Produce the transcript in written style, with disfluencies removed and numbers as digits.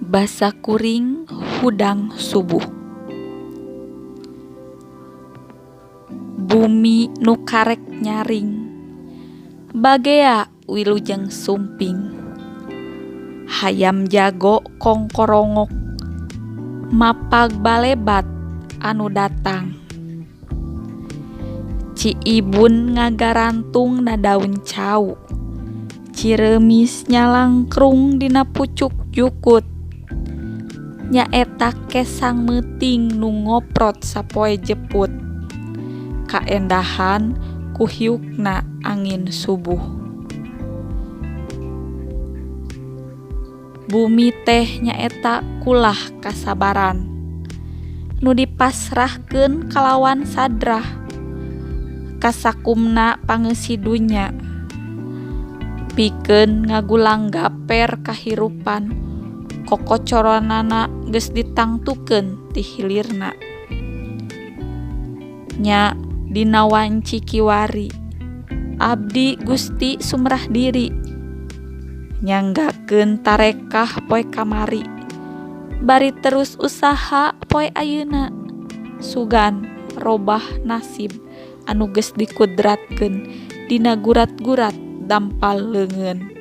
Basa kuring hudang subuh. Bumi nu karek nyaring bagea wilujeng sumping. Hayam jago kongkorongok mapag balebat anu datang. Ci Ibun ngagarantung na daun cau. Cireumis nyalangkrung dina pucuk jukut. Nyaeta kesang meuting nu ngoprot sapoe jeput. Kaendahan ku hiukna angin subuh. Bumi teh nyaeta kulah kasabaran. Nu dipasrahkeun kalawan sadrah. Kasakumna pangeusi dunya. Pikeun ngagulang gaper kahirupan kokocoranana geus ditangtukeun ti hilirna. Nya dina wanci kiwari abdi Gusti sumrah diri. Nyanggakeun tarekah poe kamari. Bari terus usaha poe ayeuna. Sugan robah nasib anu geus dikudratkeun dina gurat-gurat dampal leungeun.